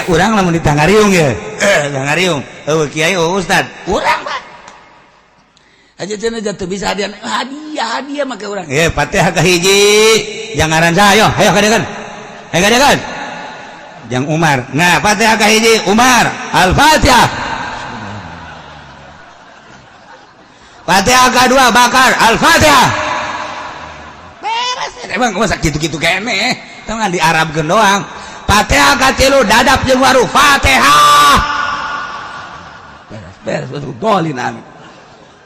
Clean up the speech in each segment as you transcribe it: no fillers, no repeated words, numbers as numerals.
Urang lamun ditangariung ya, tangariung, eueuh kiai, eueuh ustad, urang Pak aja cenah jatuh bisa hadiah, hadiah, hadiah make urang. Eh, Fatihah ka hiji jang ngaran saha? Ayo, ayo kadekan, ayo kadekan jang Umar. Nah, Fatihah ka hiji Umar, Al-Fatihah. Fatihah kedua Bakar, Al-Fatihah. Beres. Emang masa gitu-gitu kene tong di Arabkeun doang. Fatihah katilu Dadap jeung Waru, Fatihah. Beres, beres, betul dolin. Amin.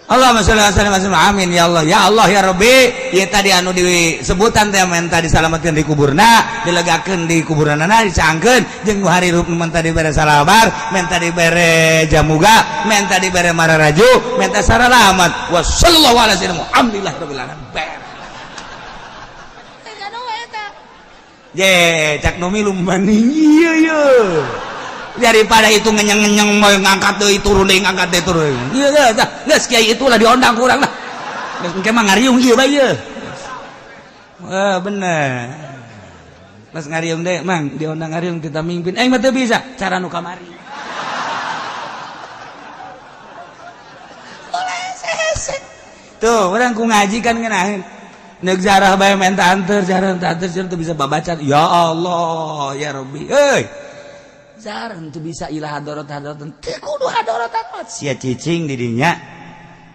Allahumma sholli wa sallim wa sallim. Amin ya Allah, ya Allah, ya Rabbi. Ieu tadi anu disebutan teh menta disalametkeun di kuburna, dilegakeun di kuburanana, dicangkeun jeung nu harirup, nu menta dibere salabar, menta dibere jamuga, menta dibere mararaju, menta saralamat. Wa sallallahu ala sayyidina Muhammadillah rabbil alamin. Beres. Je, cak nu milu maning ieu ye. Daripada itu ngenyeng-ngenyeng mau ngangkat deui, turun deui, ngangkat deui, turun. Ieu geus, geus kiai itulah diondang ku urang lah. Geus engke mah ngariung ieu bae ieu. Wah, bener. Pas ngariung deh, Mang, diondang ngariung kita mimpin. Eh, mah teu bisa cara nu kamari. Tuh, urang ku ngaji kan ngeunaheun. Nek jarah bae menta anter, jarah menta anter, teu bisa babaca. Ya Allah, ya Rabbi. Euy. Jarah teu bisa ilah hadorot hadorot. Teu kudu hadorot hadorot. Sia cicing di dinya.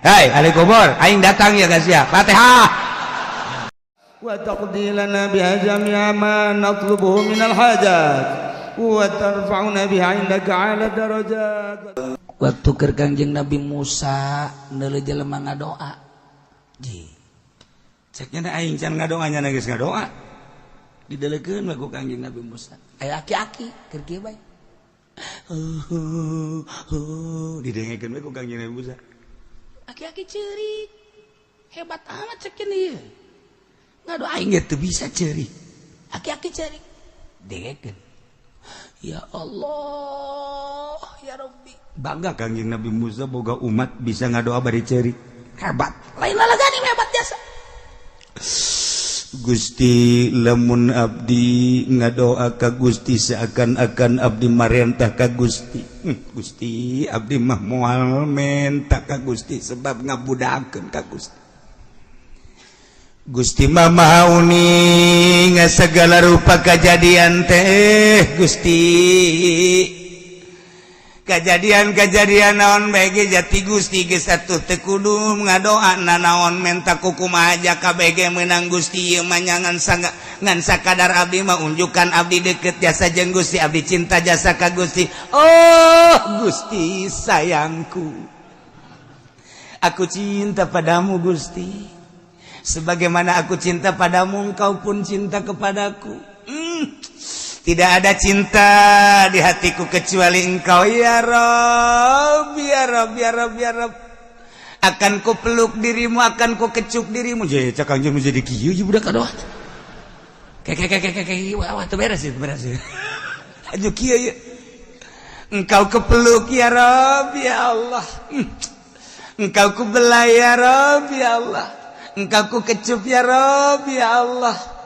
Hei, ahli kubur, aing datang ya guys ya. Fatihah. Wa taqdi lana biha jami'a ma natlubuhu minal hajat wa tarfa'una biha 'indaka 'ala darajat. Waktu keur Kangjeng Nabi Musa neuleuh jelema ngadoa. Ji. Ceknya aing can ngadoa, nya geus ngadoa. Didelekeun we ku Kangjeng Nabi Musa. Aya aki-aki keur kieu bae. Didengekeun we ku Kangjeng Nabi Musa. Aki-aki ceurik. Hebat amat cek ieu. Ngadoa aing ge teu bisa ceurik. Aki-aki ceurik. Dengekeun. Ya Allah, ya Rabbi. Bangga Kangjeng Nabi Musa boga umat bisa ngadoa bari ceurik. Hebat. Lain lalagani hebat jasa. Gusti, lamun abdi ngadoa ka Gusti seakan-akan abdi marentah ka Gusti. Gusti, abdi mah moal menta ka Gusti sebab ngabudakeun ka Gusti. Gusti mah maha uning segala rupa kejadian teh. Gusti, kejadian-kejadian naon bae jati Gusti geus atuh teu kudu ngadoa nanaon menta kukumaha aja KBG menang. Gusti, ieu mah nyangan sangga ngan sakadar abdi mah unjukan abdi deket jasa jeung Gusti, abdi cinta jasa ka Gusti. Oh Gusti sayangku, aku cinta padamu Gusti, sebagaimana aku cinta padamu engkau pun cinta kepadaku. Tidak ada cinta di hatiku kecuali engkau ya Rob, ya Rob, ya Rob, ya Rob. Akan ku peluk dirimu, akan ku kecup dirimu. Jadi cak Kangjeng jadi kieu ieu budak kadoa. Kayak kayak kayak kayak wah, teu beres itu, beres. Aju kieu ya. Engkau kepeluk ya Rob, ya Allah. Engkau ku belai ya Rob, ya Allah. Engkau ku kecup ya Rob, ya Allah.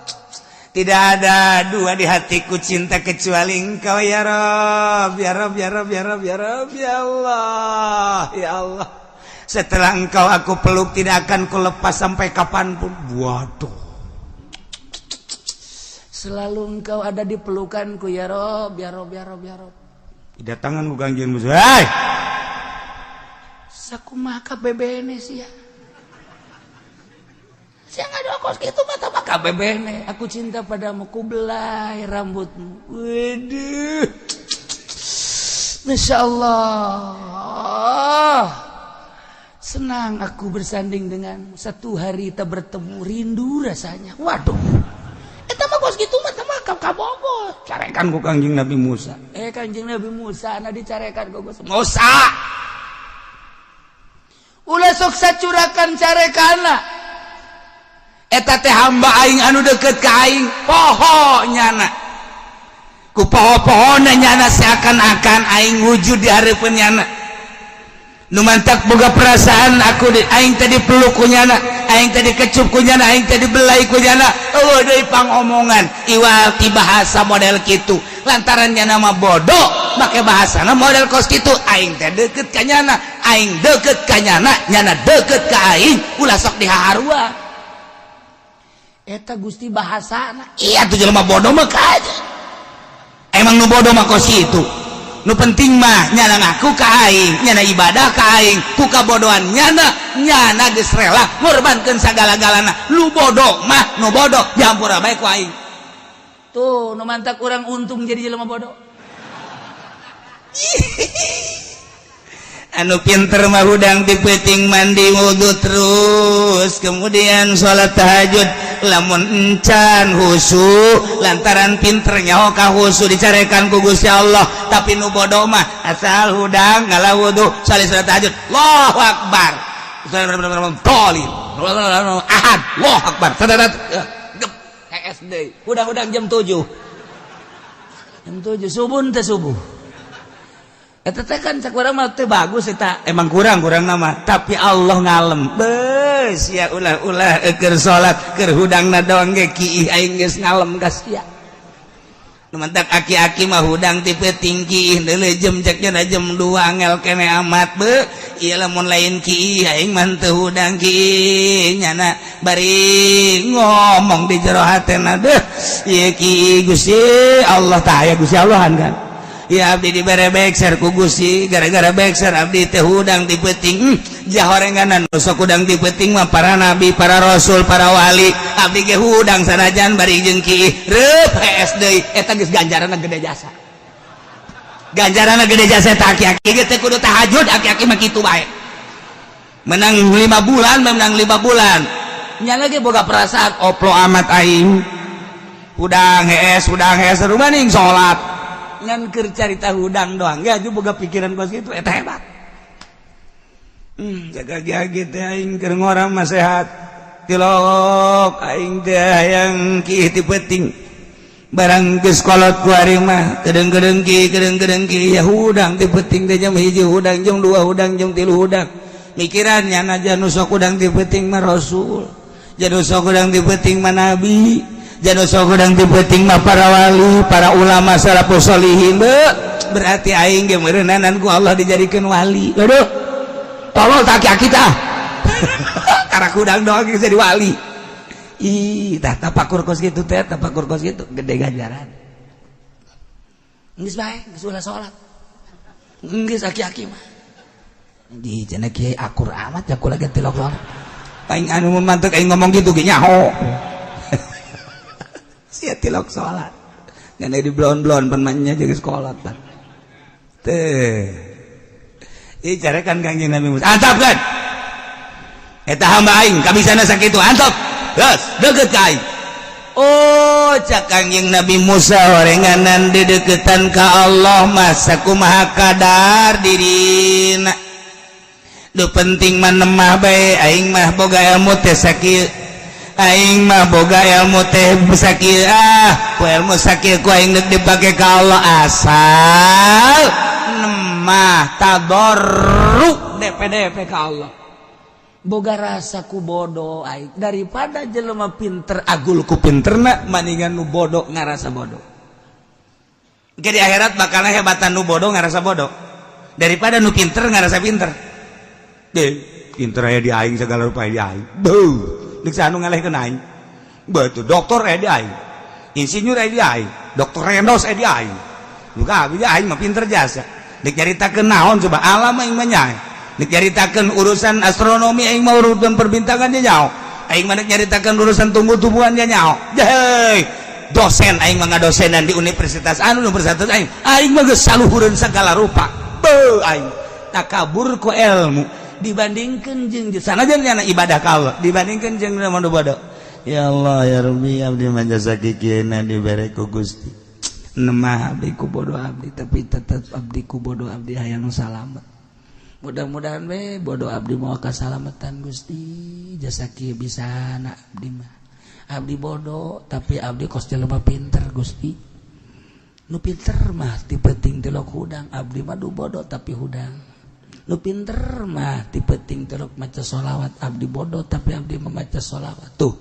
Tidak ada dua di hatiku cinta kecuali engkau ya Rob, ya Rob, ya Rob, ya Rob, ya Rob, ya Allah, ya Allah. Setelah engkau aku peluk tidak akan ku lepas sampai kapanpun. Waduh. Selalu engkau ada di pelukanku ya Rob, ya Rob, ya Rob, ya Rob. Kedatangan ku Kangjeng Musa. Hei! Sakumaha bebene sih ya. Saya nggak kos gitu mata maka bebene. Aku cinta padamu, ku belai rambutmu. Waduh. Masya Allah. Senang aku bersanding denganmu. Satu hari kita bertemu, rindu rasanya. Waduh. Eta mah kos gitu mah mah kabogo. Carekan ku Kangjeng Nabi Musa. Eh, Kangjeng Nabi Musa na dicarekan ku Musa. Ulah sok sacurakan carekana. Eta teh hamba aing anu deket ka aing, poho nyana ku poho-pohona nyana seakan-akan aing wujud di hareupeun nyana. Nu mantak boga perasaan aku di aing tadi peluk ku nyana, Aing teh dikecup ku nyana, aing teh dibelai ku nyana. Eueuh deui pangomongan iwal ti bahasa model kitu, lantaran nyana mah bodoh make bahasana model kos kitu. Aing teh deket ka nyana, aing deket ka nyana, nyana deket ka aing, ulah sok dihaharua. Eta Gusti bahasana. Iya tuh, jelema bodoh mah aja emang nu bodoh mah kos itu. Nu penting mah nyana ngaku ka aing, nyana ibadah ka aing. Ku kabodohan nyana, nyana geus rela ngorbankeun sagala-galana. Lu bodoh mah nu bodoh dihampura bae ku aing. Tuh, nu mantak kurang untung jadi jelema bodoh. Anu pinter mah hudang ti peuting mandi, wudhu, terus kemudian sholat tahajud. Lamun encan husu, lantaran pinter nyaho ka husu, dicarekan ku Gusti Allah. Tapi nu bodoh mah asal hudang ngala wudhu, salat, sholat tahajud, Allahu akbar, tolin ahad, Allahu akbar. SD hudang-hudang jam 7, jam 7 subuh teh, subuh. Eta teh kan cek urang mah teh bagus eta. Emang kurang kurang nama, tapi Allah ngalem bes ya. Ulah ulah keur salat, keur hudangna doang ge kiih, aing geus ngalem ka sia. Nu mantak aki-aki mah hudang ti peuting kiih deuleu jam, cek nya jam 2 angel kene amat be. Ieu lamun lain kiih, aing mah teu hudang kiih. Nyana bari ngomong di jero hatena, deuh ieu kiih Gusti Allah tah aya Gusti Allahan kan ya. Abdi dibere bekser ku Gusti, gara-gara bekser abdi teh hudang ti peuting. Jahorenganan nu sok hudang ti peuting mah para nabi, para rasul, para wali. Abdi ge hudang sanajan bari jeung kiih, reup hees deui. Eta geus ganjaranna gede jasa, ganjaranna gede jasa. Eta aki-aki ge teh kudu tahajud, aki-aki mah kitu bae. Menang 5 bulan, menang 5 bulan. Nya lagi boga perasaan oplo amat aing hudang hees, hudang hees rumaning salat. Ngan keur carita hudang doang ya juga boga pikiran kos kitu. Eta hebat. Jaga gigi teh aing keur ngora mah sehat. Tilok aing teh hayang kiih ti peuting. Barang geus kolot ku ari mah kedeng-kedeng ki, kedeng-kedeng ki ya. Hudang ti peuting teh jam 1 hudang, jam 2 hudang, jam 3 hudang. Mikiran nyana nu sok hudang ti peuting mah rasul, nu sok hudang ti peuting mah nabi, nu sok hudang ti peuting mah para wali, para ulama salafus solihin. Be, berarti aing ge meureunanan ku Allah dijadikeun wali. Aduh, tolol tak aki tah, karena hudang doang geus jadi wali. Ih, tah tapakur kos kitu teh, tapakur kos kitu gede ganjaran. Geus bae, geus ulah salat. Geus aki-aki mah. Di cenah kiai akur amat ya kula ge tilok salat. Aing anu mantek aing ngomong gitu ge nyaho. Sia tilok salat. Ngan di blon-blon pan mah jeung sekolah pan. Teh. Ih, carekan Kangjeng Nabi Musa. Antap kan? Eta hamba aing kabisana sakitu, antap. Geus, deket ka aing. Oh, cak Kangjeng Nabi Musa, horenganan dideketan ka Allah mah sakumaha kadar dirina. Nu penting mah nemah bae. Aing mah boga ilmu teh sakieu, aing mah boga ilmu teh sakieu. Ah, ku ilmu sakieu ku aing deuk dipake ka Allah, asal nemah tadarru DPDP ka Allah. Boga rasa ku bodoh aing daripada jelema pinter agul ku pinterna, maningan nu bodoh ngarasa bodoh. Ke di akhirat bakal hebatan nu bodoh ngarasa bodoh daripada nu pinter ngarasa pinter. Deh, pinter aya di aing, segala rupa di aing. Beuh, deuk anu ngalehkeun aing. Betul, doktor aya di aing, insinyur aya di aing, doktor Rendos aya di aing. Buka abdi aing mah pinter jasa. Deuk nyaritakeun naon coba, alam aing mah nyae. Deuk nyaritakeun urusan astronomi, aing mah urusan perbintangan dia nyaho. Aing mah deuk nyaritakeun urusan tumbuh-tumbuhan dia nyaho. Hei, dosen aing mah ngadosenan di universitas anu, universitas aing. Aing mah geus saluhureun segala rupa. Beuh, aing takabur ku ilmu dibandingkan jeung sanajan nyana ibadah ka Allah, dibandingkan jeung nu bodoh. Ya Allah ya Rabbi, abdi mah jasa kikieuna dibere ku Gusti. Nemah abdi ku bodoh abdi, tapi tetep abdi ku bodoh abdi hayang salamet. Mudah-mudahan we bodoh abdi mau kasalamatan Gusti, jasa kieu bisa na abdi mah. Abdi bodoh tapi abdi kos jelema pinter Gusti. Nu pinter mah ti peuting tilok hudang, abdi mah du bodoh tapi hudang. Nu pinter mah ti peuting teruk maca sholawat, abdi bodoh tapi abdi membaca sholawat. Tuh,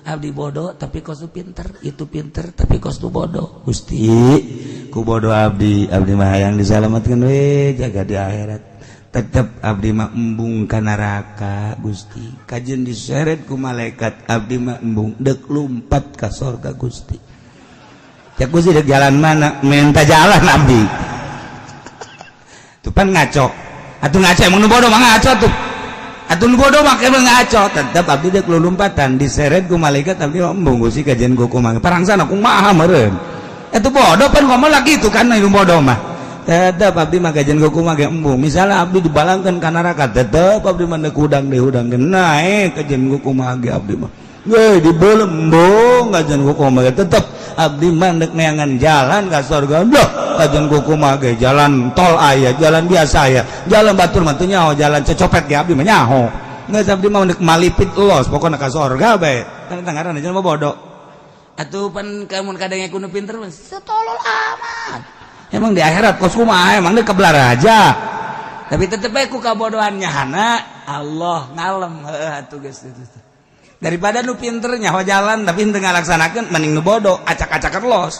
abdi bodoh tapi kos nu pinter, itu pinter tapi kos nu bodoh. Gusti, ku bodoh abdi, abdi mah hayang disalamatkeun we jaga di akhirat. Tetep abdi mah embung ka neraka Gusti. Kajeun diseret ku malaikat abdi mah embung deuk lumpat ka sorga Gusti. Cek Gusti dek jalan mana? Minta jalan abdi. Tuh pan ngaco. Atuh ngaco emang nu bodoh mah ngaco tuh. Atuh nu bodoh mah emang ngaco. Tetep abdi dek lompatan diseret ku malaikat abdi mah embung Gusti kajeun ku kumaha. Parangsana kumaha meureun. Eta bodoh pan ngomong lagi itu kan nu bodoh mah. Tetep abdi mah kajeun ku kumaha ge embung. Misalnya abdi dibalangkeun ka neraka tetep abdi mah deuk hudang deui hudang naek kajeun ku kumaha ge abdi mah. Ge dibelem embung kajeun ku kumaha ge tetep abdi mah deuk neangan jalan ka surga. Duh, kajeun ku kumaha ge jalan tol aya, jalan biasa aya, jalan batur mah teu nyaho, jalan cecopet ge abdi mah nyaho. Geus abdi mah deuk malipit los pokona ka surga bae. Kan eta ngaranna jelema bodoh. Atuh pan kamun kadang ku nu pinter mah setolol amat. Emang di akhirat kos kumaha emang deuk kebelar aja. Tapi tetep bae ku kabodohan nyahana Allah ngalem heuh atuh geus itu. Daripada nu pinter nyaho jalan tapi henteu ngalaksanakeun mending nu bodoh acak-acakan los.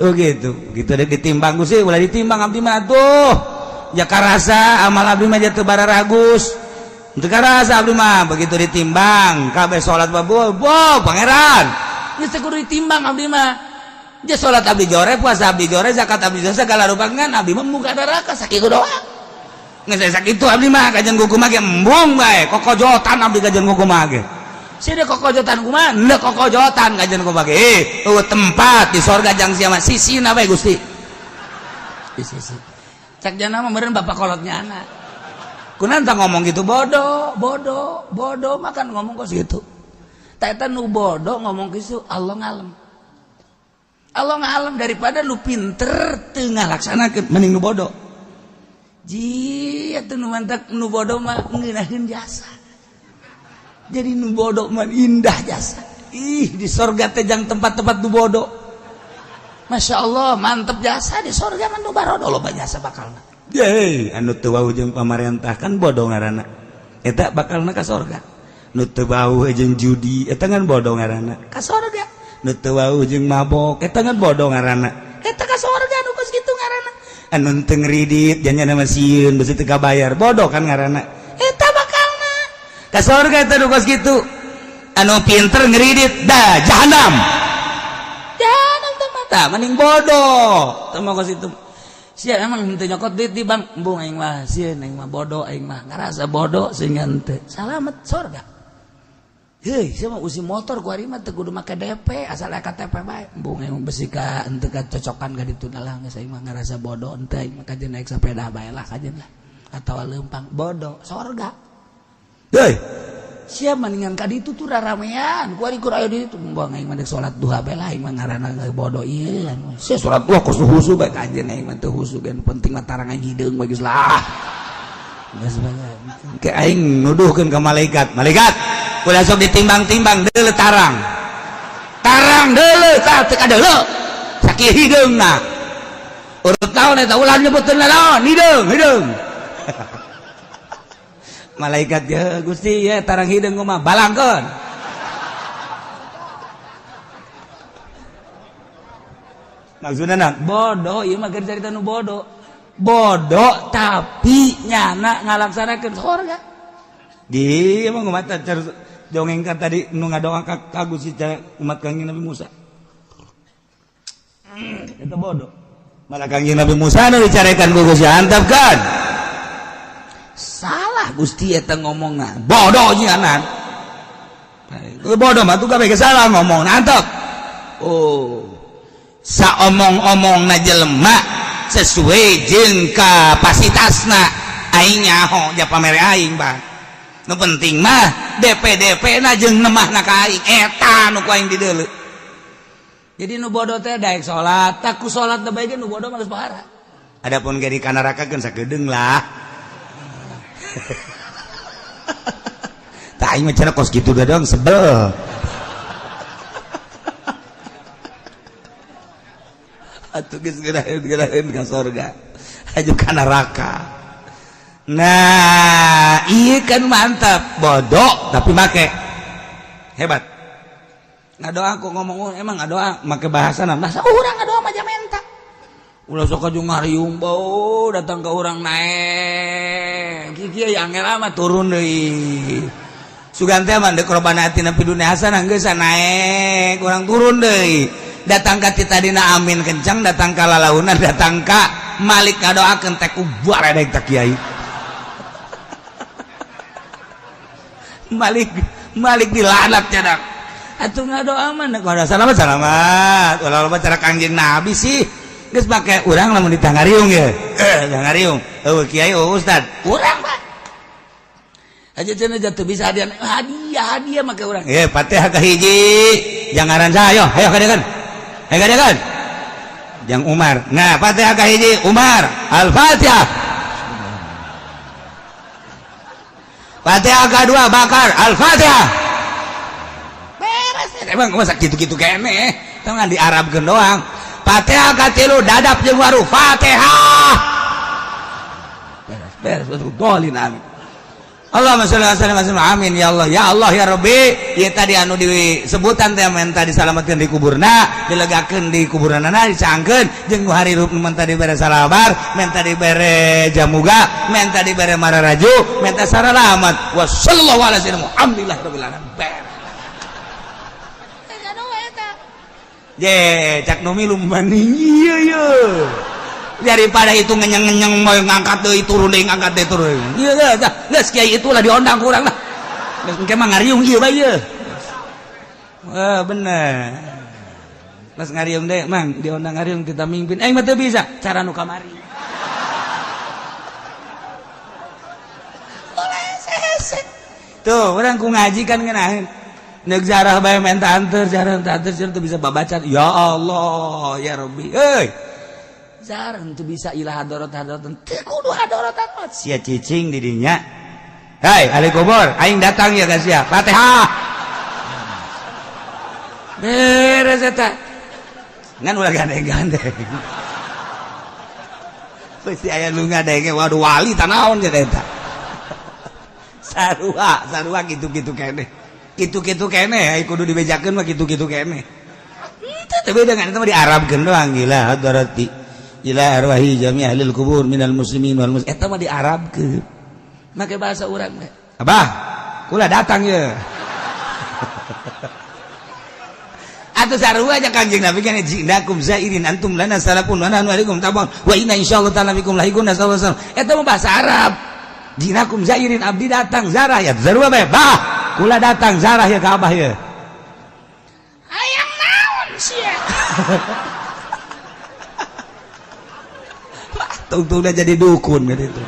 Oh gitu. Gitu deh ditimbang Gusti, ulah ditimbang abdi mah atuh. Ya karasa amal abdi mah jatuh bararagus. Teu karasa abdi mah begitu ditimbang kabeh salat babu, bo pangeran. Geus teu kudu ditimbang abdi mah. Ja salat abdi jore, puasa abdi jore, zakat abdi jore segala rupa ngan abdi mah muka neraka sakitu doang. Geus sakitu abdi mah kajeun kumaha ge embung bae, kokojotan abdi kajeun kumaha ge. Sia kokojotan kumaha? Henteu kokojotan kajeun kumaha ge. Eueuh tempat di sorga jang sia mah sisina bae Gusti. Di sisi. Cek jana mah meureun bapak kolotnya anak. Kunaon tah ngomong gitu bodoh, bodoh, bodoh makan ngomong kos gitu. Tah eta nu bodoh ngomong kitu Allah ngalem. Allah ngalem daripada nu pinter teu ngalaksanakeun mending nu bodoh. Ji atuh nu mantak nu bodoh mah ngeunaheun jasa. Jadi nu bodoh mah indah jasa. Ih di sorga teh jang tempat-tempat nu bodoh. Masya Allah mantep jasa di sorga mah nu barodo loba jasa bakalna. Ye anu teu wau jeung pamarentah kan bodoh ngaranna. Eta bakalna ka sorga. Nu teu wau jeung judi eta kan bodoh ngaranna. Ka sorga. Nu teu wau jeung mabok eta kan bodoh ngaranna. Eta ka sorga nu kos kitu ngaranna. Anu teu ngridit janjana mah sieun beusi teu kabayar bodoh kan ngaranna. Eta bakalna ka sorga eta nu kos kitu. Anu pinter ngridit dah jahanam. Jahanam teh mata mending bodoh. Teu mah kos itu. Sia emang henteu nyokot duit di bank, embung aing mah sieun aing mah bodoh aing mah ngarasa bodoh sehingga henteu. Salamet sorga. Heuy, sia mah usi motor ku ari mah teu kudu make DP asal aya KTP bae. Embung aing mah besi ka henteu kacocokan ka ditu lah geus aing mah ngarasa bodoh henteu aing mah kajeun naik sepeda bae lah kajeun lah. Atawa leumpang bodoh sorga. Heuy, sia mendingan ka ditu tuh raramean ku ari kur aya di ditu embung aing mah deuk salat duha bae lah aing mah ngaranna bodoh ieu. Sia salat duha kos husu bae kajeun aing mah teu husu ge penting mah tarang aing hideung bae geus lah. Geus bae. Ke aing nuduhkeun ka malaikat, malaikat ulah sok ditimbang-timbang deuleu tarang. Tarang deuleu tah teu kadeuleu. Sakieu hideungna. Urut naon eta ulah nyebutkeun naon hideung, hideung. Malaikat ya Gusti ya tarang hideung mah balangkeun. Maksudna naon? Bodoh ieu mah keur carita nu bodoh. Bodoh tapi nyana ngalaksanakeun sorga. Di emang umat dongeng kan tadi nu ngadoa ka Gusti umat Kangjeng Nabi Musa. Eta bodoh. Malah Kangjeng Nabi Musa nu dicarekan ku Gusti antap kan. Salah Gusti eta ngomongna. Bodoh nyanan. Bodoh mah tuh kabeh salah ngomong antep. Oh. Saomong-omongna jelema sesuai jeung kapasitasna aing nyaho ja pamere aing bang. Nu penting mah DP-DP na jeung nemahna ka aing eta nu ku aing dideuleu. Jadi nu bodoh teh daek salat, tak ku salat teh bae ge nu bodoh mah geus pahara. Adapun ge di kanaraka keun sakedeung lah. Tah aing mah cenah kos kitu doang sebel. Atuh geus geuraheun ka sorga aju ka neraka. Nah, iya kan mantap, bodoh tapi make hebat. Ngadoa aku ngomong emang ngadoa make bahasa bahasa urang ngadoa mah menta. Ulah sok aju ngariung bau datang ke orang naek. Kieu angel amat turun deui. Sugan teh mah deuk robana atina fid dunya hasanah geus naek, urang turun deui. Datang ka ti tadina amin kencang, datang ka lalaunan, datang ka Malik ngadoakeun teh ku baredeg ta kiai. Malik Malik dilanat cadak. Atuh ngadoa mah deuk salamat salamat. Ulah loba cara Kangjeng Nabi sih. Geus make urang lamun ditangariung ye. Tangariung. Eueuh kiai eueuh ustad. Urang Pak. Aja cenah jatuh bisa hadiah hadiah hadiah make urang. Eh Fatihah kahiji. Jangaran saya, ayo kadekan. Ayo kadekan. Jang Umar. Nah, Fatihah kahiji Umar. Al-Fatihah. Fatihah kedua Bakar. Al-Fatihah. Beres. Emang masa gitu-gitu kene. Tong di Arabkeun doang. Fatihah katilu dadap jeung waru. Fatihah. Beres, beres. Dolin amin. Allahumma sholli wa sallim amin ya Allah ya Allah ya Rabbi. Ieu tadi anu disebutan teh menta disalametkeun di kuburna, dilegakeun di kuburanana, dicangkeun jeung hari menta dibere salabar, menta dibere jamuga, menta dibere mararaju, menta saralamat. Wa sallallahu alaihi wasallam. Alhamdulillah rabbil alamin. Beres. Je, cak nu milu maning ieu ye. Daripada itu ngenyeng-ngenyeng mau ngangkat deui turun deui ngangkat deui turun. Ieu geus geus kiai itulah diondang ku urang lah. Geus engke mah ngariung ieu bae ieu. Wah, bener. Pas ngariung deui, Mang, diondang ngariung kita mimpin. Aing mah teu bisa, cara nu kamari. Tuh, urang ku ngaji kan ngeunaheun. Nek jarah bae menta anter, jarah menta anter, teu bisa babaca. Ya Allah, ya Rabbi. Euy. Jarah teu bisa ilah hadorot hadorot. Teu kudu hadorot hadorot. Sia cicing di dinya. Hai, ahli kubur, aing datang ya guys ya. Fatihah. Beres eta. Ngan ulah gandeng-gandeng. Pasti aya nu ngadenge, waduh wali tanaon jeung eta. Sarua, sarua kitu-kitu keneh. Kitu-kitu keneh, ai kudu dibejakeun mah kitu-kitu keneh. Henteu teu beda ngan eta mah diarabkeun doang gila hadarati. Ila arwahi jami ahlil kubur minal muslimin wal muslimat. Eta mah diarabkeun. Make bahasa urang we. Abah, kula datang ye. Atuh sarua aja Kangjeng Nabi kan jinakum zairin antum lana salafun wa nahnu alaikum tabun wa inna insyaallah ta'ala bikum lahiqun sallallahu alaihi wasallam. Eta mah bahasa Arab. Jinakum zairin abdi datang zarah ya sarua bae. Bah, kula datang zarah ya ka abah ye. Hayang naon sia? Tungtung udah jadi dukun gitu.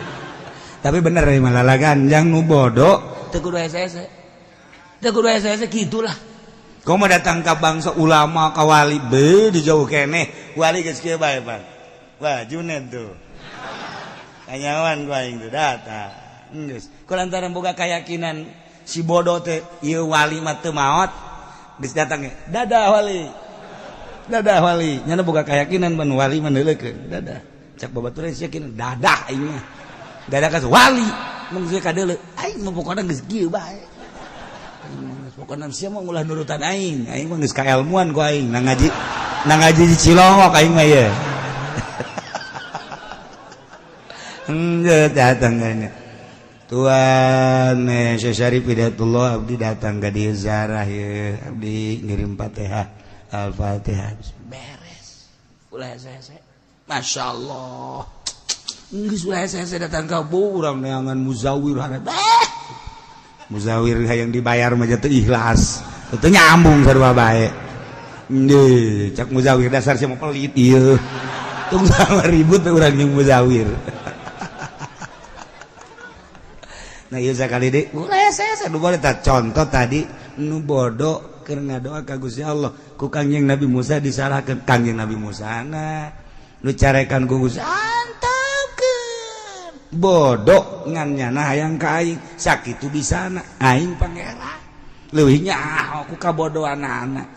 Tapi bener nih malalagan yang nu bodoh teu kudu hese-hese. Teu kudu hese-hese gitulah. Kau mau datang ke bangsa ulama ka wali be di jauh keneh wali geus kieu bae Bang. Wah Junet tuh. Kanyawan ku aing tuh datang. Geus. Ku lantaran boga keyakinan si bodoh teh ieu wali mah teu maot geus datang ge. Dadah wali. Dadah wali. Nyana boga keyakinan ban wali mah neuleukeun. Dadah. Cak babaturan sia yakin dadah aing mah. Dadah ka wali. Mun geus kadeuleu aing mah pokona geus kieu bae. Pokoknya sia mah ulah nurutan aing, aing mah geus kaelmuan ku aing, nang ngaji di Cilongok aing mah ye. Enggeus datang kayaknya. Tuan Syekh Syarif Hidayatullah abdi datang ka dieu zarah ye, abdi ngirim Fatihah, Al-Fatihah beres. Ulah hese-hese. Masyaallah. Geus ulah hese-hese datang ka urang neangan muzawir hareup. Muzawir hayang dibayar mah teu ikhlas. Teu nyambung sarua bae. Nggih, cak muzawir dasar sia mah pelit ieu. Tung sama ribut urang jeung muzawir. Nah ieu sakali deui ulah hese-hese nu boleh tah contoh tadi nu bodoh keur ngadoa ka Gusti Allah ku Kangjeng Nabi Musa disalahkeun Kangjeng Nabi Musa na nu carekan ku Gusti antepkeun bodoh ngan nyana hayang ka aing sakitu bisana aing pangeran leuwih nyaho ku kabodohanana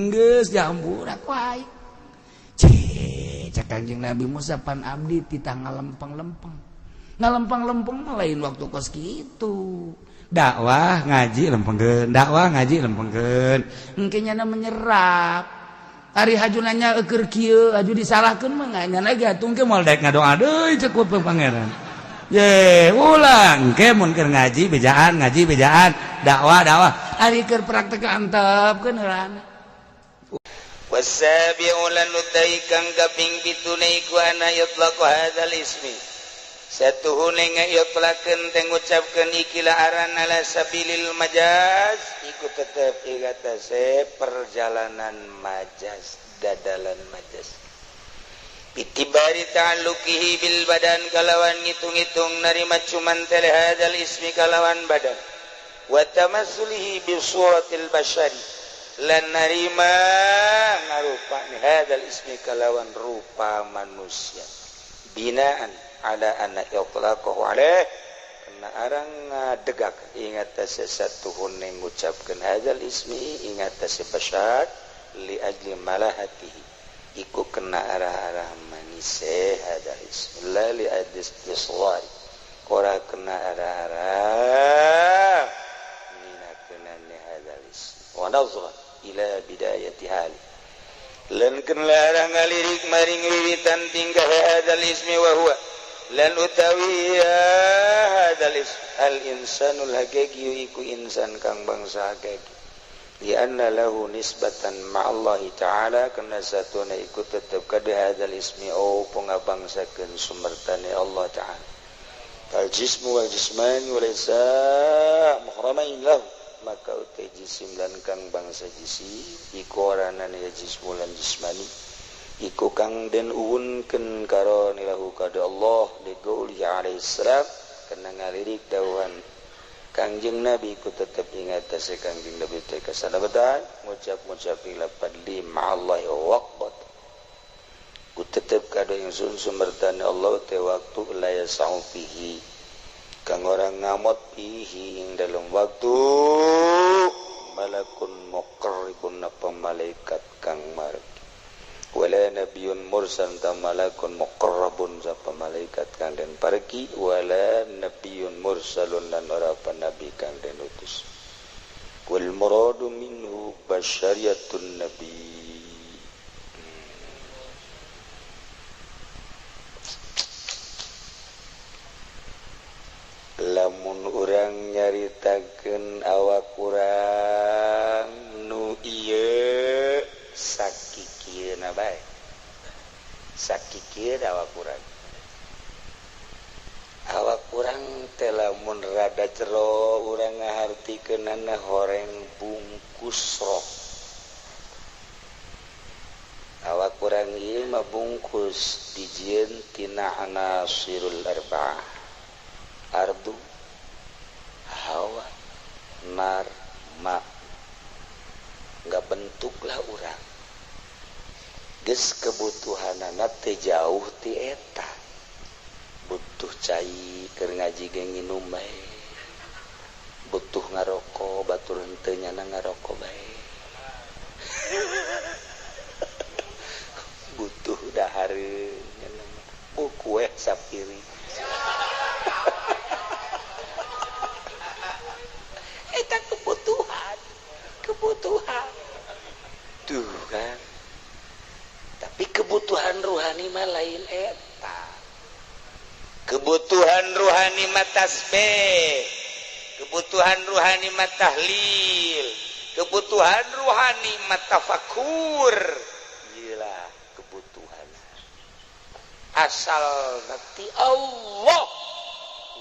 geus dihampura ku aing. Cih, Cek Kanjeng Nabi Musa, pan abdi titah ngalempeng-lempeng. Ngalempeng-lempeng mah lain waktu kos kitu. Dakwah ngaji lempengkeun, dakwah ngaji lempengkeun. Engke nyana menyerap. Ari haju nanya eukeur kieu, haju disalahkeun mah nyana ge atuh engke moal daek ngadoa deui cek ku pangeran. Ye, ulang engke mun keur ngaji bejaan, ngaji bejaan, dakwah dakwah. Ari keur praktek antepkeun heulana. Wasabi'u lan utai kang kaping 7 iku ana yutlaqu hadzal ismi. Satuhune ngayutlakeun teh ngucapkeun ikilah aran ala sabilil majaz iku tetep ing atase perjalanan majaz, dadalan majaz. Bitibari ta'alluqihi bil badan kalawan ngitung-ngitung narima cuman tele hadzal ismi kalawan badan. Wa tamassulihi bi suratil bashari lan narima ngarupa hadzal ismi kalawan rupa manusia binaan ala anna itlaqahu alaih kena arang ngadegak ing atase satuhune ngucapkeun hadzal ismi ing atase bashar li ajli malahatihi iku kena arah-arah manise hadzal ismi la li ajli istisghari ora kena arah-arah minakeunane hadzal ismi wa nazra ila bidayati hali lan kena ngalirik maring wiwitan tingkah hadzal ismi wa huwa lan utawi hadzal ism al insanul haqiqi iku insan kang bangsa hakiki li anna lahu nisbatan ma'allahi ta'ala kana satuna iku tetep kada hadzal ismi au pangabangsakeun sumertane Allah ta'ala al jismu wal jismani wa laysa muhramain lahu maka utai jisim lan kang bangsa jisim iku oranane ya jismu lan jismani iku kang den uwunkeun karone lahu kada Allah liqouli alaihi salam kana ngalirik dawuhan Kangjeng Nabi iku tetep ing atase Kangjeng Nabi teh kasalabetan ngucap-ngucap lapad li ma'allahi waqt ku tetep kada ingsun sumertane Allah teh waktu la yasau fihi kang orang ngamot fihi ing dalem waktu malakun muqarribun apa malaikat kang margi wala nabiyyun mursal ta malakun muqarrabun sapa malaikat kang den parki wala nabiyyun mursalun lan ora apa nabi kang den utus wal muradu minhu basyariyatun nabi. Lamun urang nyaritakeun awak urang nu ieu sakikieuna bae sakikieun awak urang teh lamun rada jero urang ngahartikeunana horeng bungkus roh awak urang ieu mah bungkus dijieun tina anasirul arba'ah ardu hawa nar ma nggak bentuklah urang geus kebutuhanana teh jauh ti eta butuh cai keur ngaji ge nginum bae butuh ngaroko batur henteu nyana ngaroko bae butuh dahareun nyana kue sapiring eta kebutuhan kebutuhan tuh kan. Tapi kebutuhan ruhani mah lain eta kebutuhan ruhani mah tasbih kebutuhan ruhani mah tahlil kebutuhan ruhani mah tafakur gila kebutuhan asal nanti Allah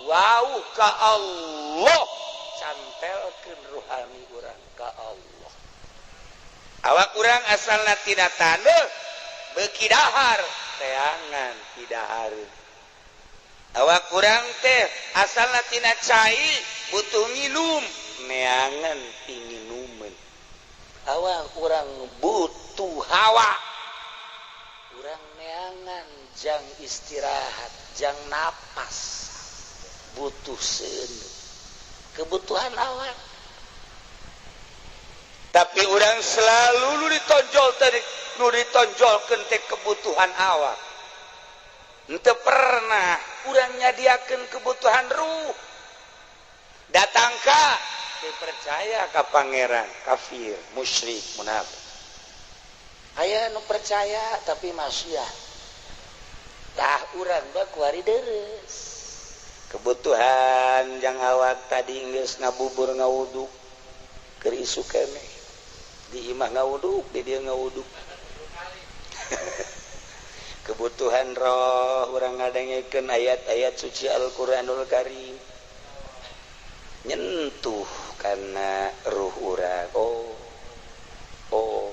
wow ka Allah cantelkeun ruhani urang ka Allah awak urang asalna tina taneuh beuki dahar teangan tidahareun awak urang teh asalna tina cai butuh nginum neangan pinginumeun awak urang butuh hawa urang neangan jang istirahat jang napas butuh seuneu kebutuhan awak. Tapi orang selalu nu ditonjol tadi nu ditonjolkeun teh kebutuhan awak. Henteu pernah urang nyadiakeun kebutuhan ruh. Datang ka teu percaya ka pangeran, kafir, musyrik, munafik. Aya nu percaya tapi maksiat. Tah, urang mah kuari deres. Kebutuhan jang awak tadi geus ngabubur, ngawuduk, keur isuk keneh. Di imah ngawuduk, di dieu ngawuduk. Kebutuhan roh, urang ngadengekeun ayat-ayat suci Al-Qur'anul Karim, nyentuh karena ruh urang. Oh,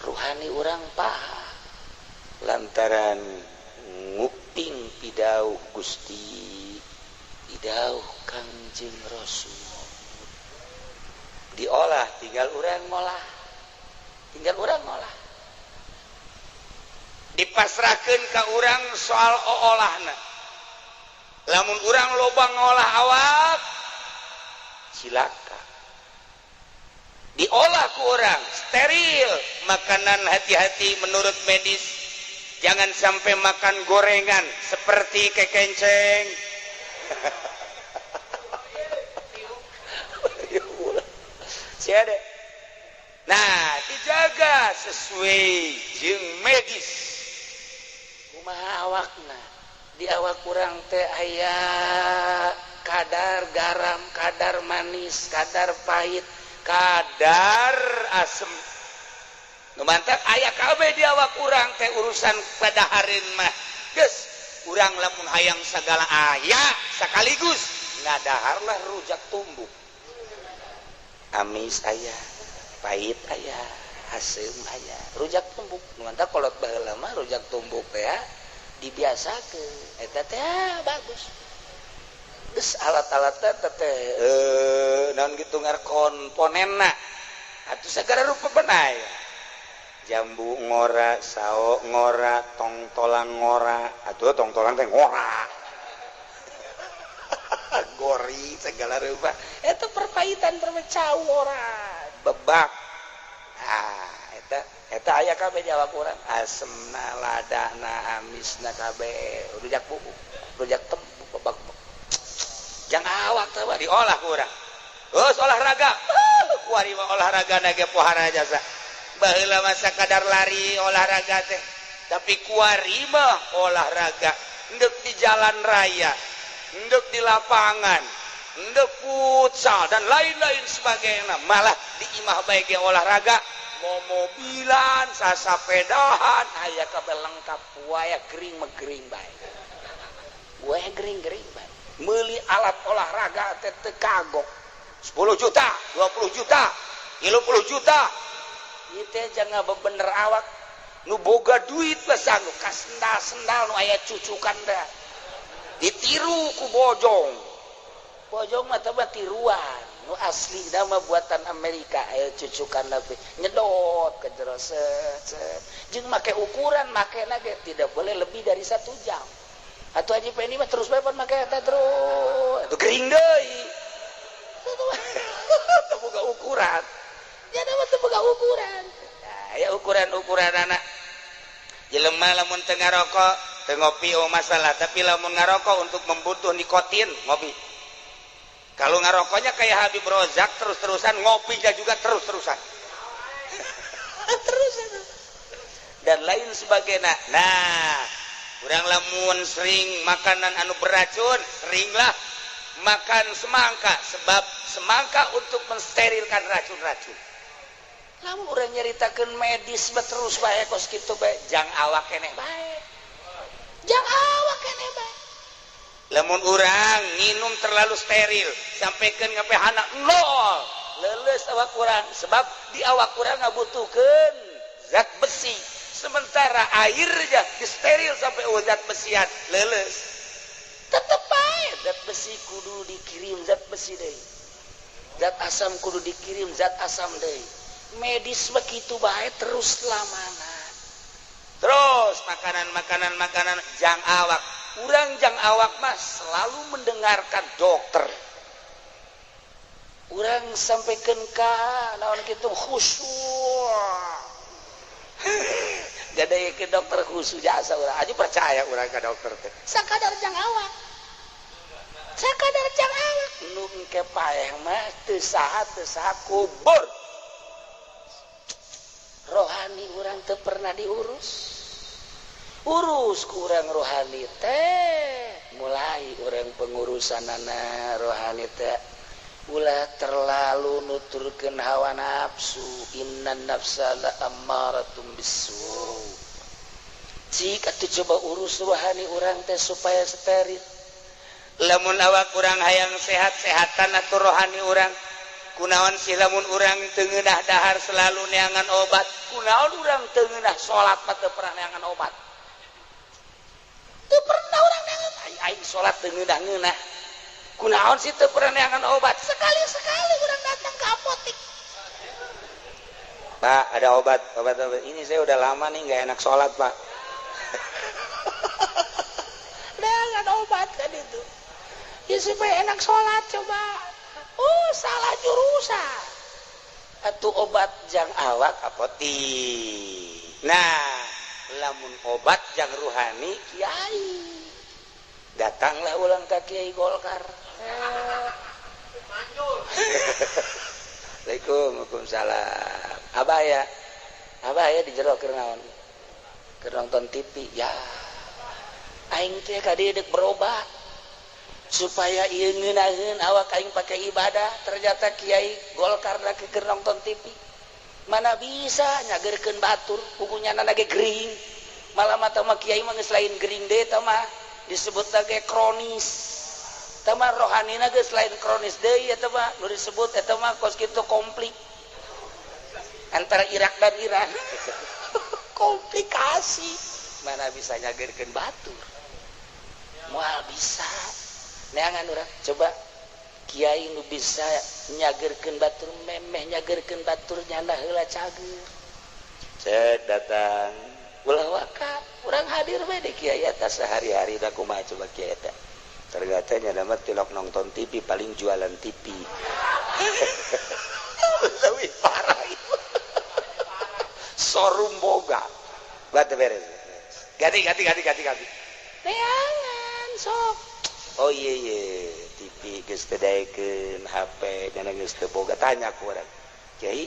ruhani urang paham lantaran nguping pidauh Gusti, pidauh Kangjeng Rasul, diolah. Tinggal urang ngolah, tinggal urang ngolah, dipasrahkan ke urang soal olahna. Lamun urang loba ngolah awak, cilaka. Diolah ku urang steril makanan, hati-hati. Menurut medis, jangan sampai makan gorengan seperti kekenceng. Ada, nah, dijaga sesuai jeung medis. Kumaha awakna? Di awak kurang teh aya kadar garam, kadar manis, kadar pahit, kadar asem. Nu mantap aya kabeh di awak urang teh. Urusan pada harin mah geus, urang lamun hayang segala aya sekaligus, ngadaharlah rujak tumbuk. Amis aya, pahit aya, asem aya, rujak tumbuk. Nu mantap kolot baheula mah rujak tumbuk teh ya dibiasakeun, eta teh bagus. Geus alat-alat teh teh naon gitu ngar komponenna atuh segala rupa benaya. Jambu ngora, sao ngora, tongtolang ngora, atuh tongtolang teh ngora, gori segala rupa itu, perpahitan, permecau ngora, bebak. Ah, eta eta aya kabeh di awak urang, asemna, ladana, amisna, kabeh. Rujak bubuk, rujak tembuk, bebak jang awak teh diolah ku urang. Terus olahraga, kuari mah olahraga ge pohara jasa. Baheula mah sakadar lari olahraga teh, tapi kuari mah olahraga endek di jalan raya, endek di lapangan, endek futsal dan lain-lain sebagainya. Malah di imah bae ge olahraga, mau mobilan, sasapedahan, aya kabeh lengkap. Waya gering mah gering bae, waya gering gering bae. Meuli alat olahraga teh teu kagok 10 juta, 20 juta, 30 juta. Ieu teh jangan bebener awak. Nu boga duit mah sanggup ka sendal-sendal nu aya cucukan teh, ditiru ku bojong. Bojong mah teh tiruan, nu asli mah buatan Amerika, aya cucukan tapi nyedot ke jero, set set. Jeung make ukuran make ge tidak boleh lebih dari 1 jam. Atau Haji Pendi mah terus bae pan make eta terus, itu gering deui. Teu boga ukuran ya, mah teu boga ukuran. Nah, ya ukuran-ukuran anak jelema lamun teu ngarokok, teu ngopi, oh masalah. Tapi lamun ngarokok untuk membutuh nikotin, ngopi. Kalau ngarokoknya kayak Habib Rozak terus-terusan, ngopinya juga terus-terusan, terus dan lain sebagainya. Nah, kurang lamun sering makanan anu beracun, seringlah makan semangka, sebab semangka untuk mensterilkan racun-racun. Lamun urang nyaritakeun medis terus bae kos kitu bae, jang awak keneh bae, jang awak keneh bae. Lamun urang minum terlalu steril sampaikan ke pH 0, leuleus awak urang, sebab di awak urang ngabutuhkeun zat besi, sementara airnya steril sampai zat besian, leuleus. Tetep bae zat besi kudu dikirim, zat besi deui, zat asam kudu dikirim, zat asam deui. Medis begitu bae terus lamana. Terus makanan, makanan, makanan jang awak urang, jang awak mah selalu mendengarkan dokter. Urang sampaikan ka naon kitu, khusyuk. Gade ke dokter khusus jasa urang aja percaya urang ka dokter teh. Sakadar jang awak. Sakadar jang awak nu engke paeh mah teu saha kubur. Rohani urang teu pernah diurus. Urus kurang rohani teh mulai urang pengurusanana rohani teh ulah terlalu nuturkeun hawa nafsu. Innan nafsa la ammaratum bisu. Jika atuh coba urus rohani urang teh supaya steril. Lamun awak urang hayang sehat-sehatan atuh rohani urang. Kunaon sih lamun urang teu ngeunah dahar selalu neangan obat. Kunaon urang teu ngeunah salat mah teu pernah neangan obat. Teu pernah urang neangan aing salat teu ngeunah-ngeunah. Kunaon sih teu pernah neangan obat. Sekali-sekali urang datang ke apotik. Pak, ada obat, obat. Ini saya udah lama nih nggak enak sholat, Pak. Neangan obat kan itu. Ya supaya enak sholat coba. Oh, salah jurusan. Atuh obat jang awak apotik. Nah, lamun obat jang ruhani kiai. Datanglah ulang ke Kiai Golkar. Assalamualaikum, waalaikumsalam. Abah ya di jero keur naon? Keur nonton TV. Ya. Aing teh ka dieu deuk berobat. Supaya ieu ngeunaheun awak aing pake ibadah, ternyata Kiai Golkar lagi keur nonton TV. Mana bisa nyageurkeun batur, pugunya nana ge gering. Malah mata mah kiai mah geus lain gering deui tah mah, disebut lagi kronis. Tah mah rohanina geus lain kronis deui eta mah, nu disebut eta mah kos kitu konflik antara Irak dan Iran. Komplikasi. Mana bisa nyageurkeun batur? Moal bisa. Neangan urang coba kiai nu bisa nyageurkeun batur memeh nyageurkeun batur nyana heula cager. Cek datang ulah waka urang hadir we di kiai eta sehari-hari da kumaha coba kiai eta. Ternyata nya mah tilok nonton TV paling jualan TV. Leuwih parah ieu. Showroom boga. Batu beres. Ganti. Neangan sok. Oh iya iya, TV geus teu daekeun, HP nyana geus teu boga, tanya ku urang. Kiai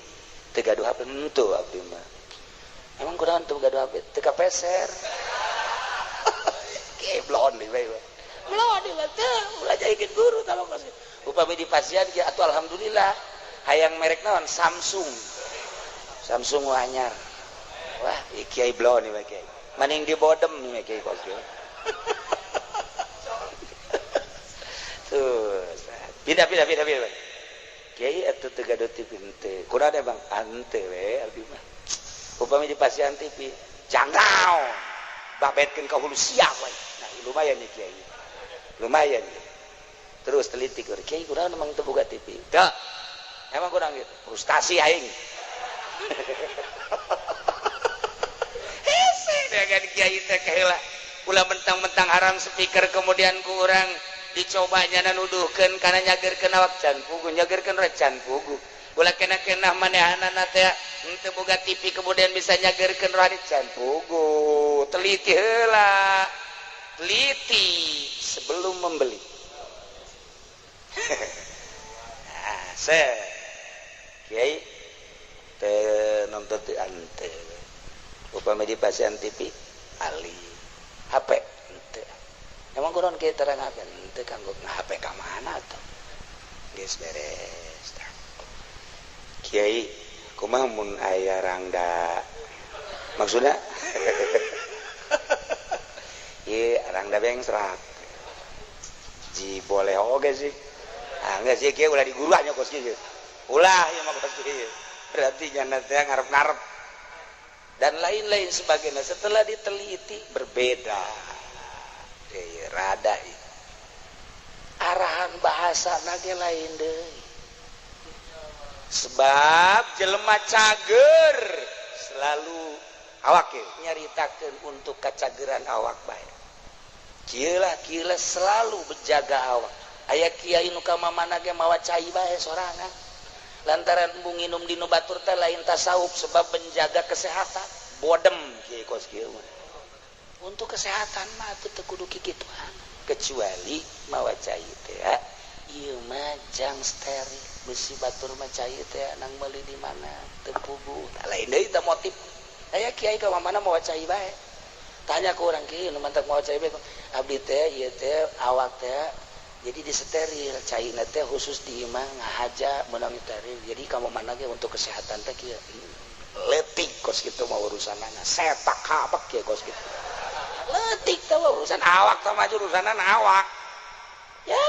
teu gaduh HP henteu abdi mah. Emang kunaon teu gaduh HP? Teu kapeser. Kiai blon deui bae. Blon deui mah teu, ulah jadikeun guru tah mah kos. Upami di pasian kieu atuh alhamdulillah. Hayang merek naon? Samsung. Samsung anyar. Wah, ieu kiai blon ieu mah kiai. Maning di bodem ieu kiai kos kieu. Tuh, pindah. Kiai atuh teu gaduh TV henteu. Kunaon bang? Henteu we abdi mah. Upami di pasian TV, jangkau. Babetkeun ka hulu sia we. Nah, lumayan nih kiai. Lumayan nih. Terus teliti keur kiai kunaon emang teu boga TV? Teu. Emang kurang gitu. Frustasi aing. Hese dengan kiai teh heula. Ulah mentang-mentang haram speaker kemudian ku urang dicobanya nuduhkeun kana nyageurkeun awak can pugu nyageurkeun can pugu ulah kena-kena manehanana teh henteu boga TV kemudian bisa nyageurkeun rohani can pugu. Teliti heula, teliti sebelum membeli. Nah, se kiai teu nonton teu ante upami di pasian TV ali HP henteu. Emang kunaon kieu terang HP henteu kanggo HP ka mana tuh? Geus beres. Kiai kumaha mun aya rangda? Maksudna? Ieu rangda bengsrak. Ji boleh oge sih. Ah geus sih kieu ulah diguruannya kos kieu. Ulah ieu mah kos kieu. Berarti nyana teh ngarep-ngarep. Dan lain-lain sebagainya setelah diteliti berbeda. Rada arahan bahasa nage lain deui. Sebab jelema cager selalu awak nyaritakeun untuk kacageran awak bae. Kieulah selalu berjaga awak. Aya kiai nu ka mamana ge mawa cai bae sorangan. Lantaran embung nginum di nu batur teh lain tasawuf sebab menjaga kesehatan. Bodem kiai kos kieu mah. Untuk kesehatan mah atuh teu kudu kikituan. Kecuali mawa cai teh ieu mah jang steril besi batur mah cai teh nang meuli di mana teu puguh. Lain deui teh motif. Aya kiai ka mana mawa cai bae. Tanya ke orang kieu nu mantak mawa cai bae. Abdi teh ieu teh awak teh jadi disteril caina teh khusus di imah ngahaja meunang steril. Jadi kamu mana ge untuk kesehatan teh kieu. Letik kos kitu mah urusanana. Setak kabek kieu kos kitu. Letik teh urusan awak teh mah urusanana awak. Ya,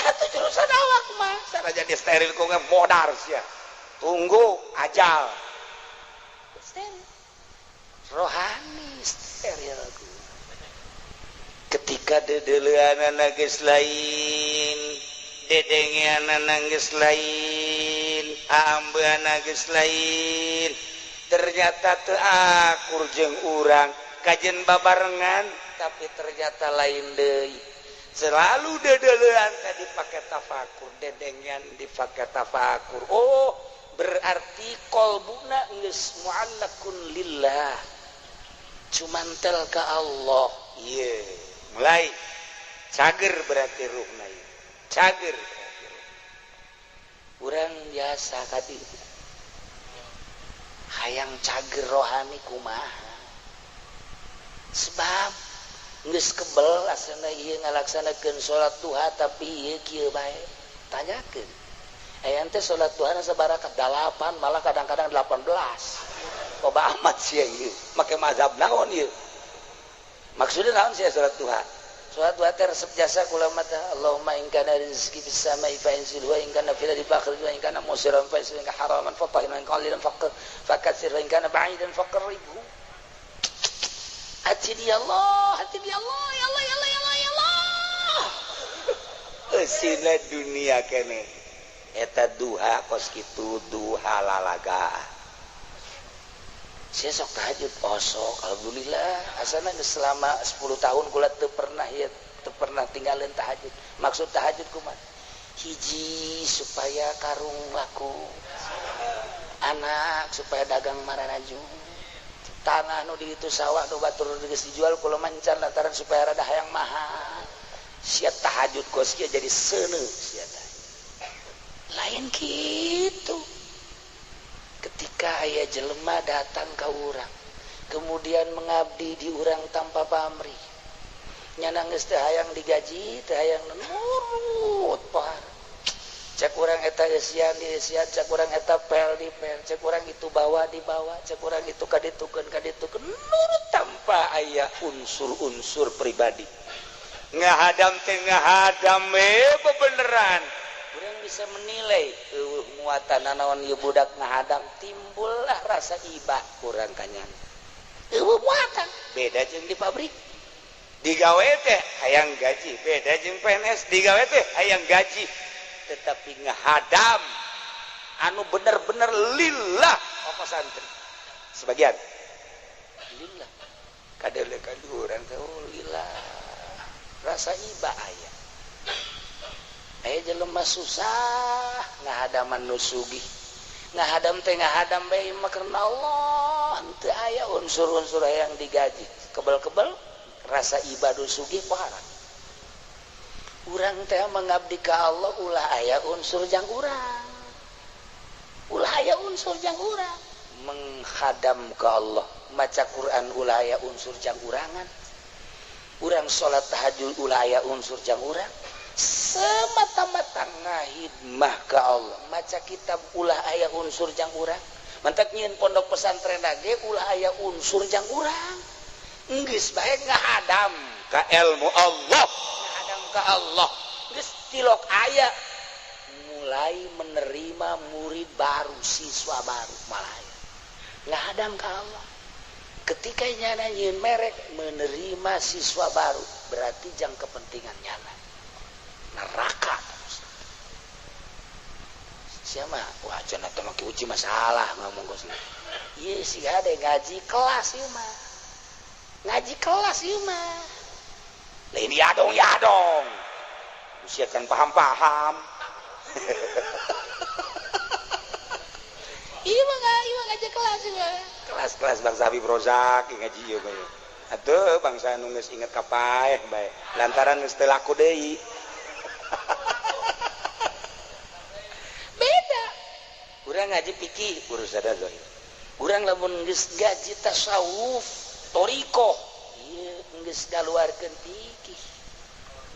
atuh urusan awak mah. Sanajan steril ku ge modar sia. Tunggu ajal. Steril. Rohani steril ku. Ketika dedeleanana geus lain, dedengeanana geus lain, aambeanana geus lain, ternyata teu akur jeung urang, kajen babarengan tapi ternyata lain deui. Selalu dedelean tadi dipake tafakur, dedengean dipake tafakur. Oh, berarti kolbuna geus muallakun lillah. Cumantel ka Allah. Ieu mulai cager berarti ruhna ieu. Cager berarti ruh. Urang biasa kadi hayang cager rohani kumaha. Sebab geus kebel asana ieu ngalaksanakeun salat duha tapi ieu kieu bae. Tanyakeun. Aya teh salat duha sabarakat 8 malah kadang-kadang 18. Loba amat sia ieu. Make mazhab naon ieu? Maksudnya naon sia salat duha? Salat duha teh resep jasa kula mah teh Allahumma in kana rizqi fis sama'i fa inzil wa in kana fil ardi fakhrij wa in kana musiran fa in kana haraman fa tahir wa in qalilan fakatsir wa in kana ba'idan faqribhu. Hati dia Allah, hati dia Allah, ya Allah, ya Allah, ya Allah, ya Allah. Eusina dunia kene. Eta duha kos kitu duha lalaga. Saya sok tahajud, osok, alhamdulillah. Asana geus selama 10 tahun kula teu pernah ya, teu pernah tinggalin tahajud. Maksud tahajud kumaha? Hiji supaya karung laku. Anak supaya dagang mararaju. Tanah nu di itu sawah nu batur geus dijual kula mancan lantaran supaya rada hayang mahal. Sia tahajud kos kieu jadi seuneu sia teh. Lain kitu. Ketika aya jelema datang ka urang, kemudian mengabdi di urang tanpa pamrih. Nyana geus teu hayang digaji, teu hayang nurut par. Cek urang eta eusian di eusian, cek urang eta pel di pel, cek urang itu bawa dibawa, cek urang itu kaditukeun kaditukeun, nurut tanpa aya unsur-unsur pribadi. Ngahadam teh ngahadam bebeneran. Urang bisa menilai eueuh muatan nanaon ieu budak ngahadam, timbullah rasa iba kurang kanyana. Eueuh muatan beda jeung di pabrik. Digawe teh hayang gaji, beda jeung PNS digawe teh hayang gaji. Tetapi ngahadam anu bener-bener lillah apa santri. Sebagian lillah. Kadelekan urang teh oh lillah. Rasa iba aya. Aya jelema susah ngahadaman nu sugih. Ngahadam teh ngahadam bae mah karena Allah, henteu aya unsur-unsur hayang digaji. Kebel-kebel rasa iba nu sugih pohara. Urang teh mengabdi ka Allah ulah aya unsur jang urang. Ulah aya unsur jang urang. Menghadam ka Allah, maca Quran ulah aya unsur jang urangan. Urang salat tahajud ulah aya unsur jang urang. Semata-mata ngahidmah ka Allah, maca kitab ulah aya unsur jang urang. Mantak nyieun pondok pesantren ge ulah aya unsur jang urang. Geus bae ngahadam ka ilmu Allah, ngahadam ka Allah. Geus tilok aya mulai menerima murid baru, siswa baru malah aya. Ngahadam ka Allah. Ketika nyana nyieun merek menerima siswa baru, berarti jang kepentingan nyana. Neraka. Siapa? Wah, cenah teh make uji masalah ngomong kos. Ieu sih ada ngaji kelas ieu mah. Ngaji kelas ieu mah. Lain yadong yadong. Usia kan paham-paham. Ieu mah ngaji kelas ieu. Kelas-kelas bangsa Habib Rozak ngaji ieu bae. Atuh bangsa nu geus inget ka paeh bae. Lantaran geus teu laku deui. Beda. Urang ngaji fikih urusan zahir. Urang lamun geus ngaji tasawuf, thariqah, ieu geus ngaluarkeun fikih.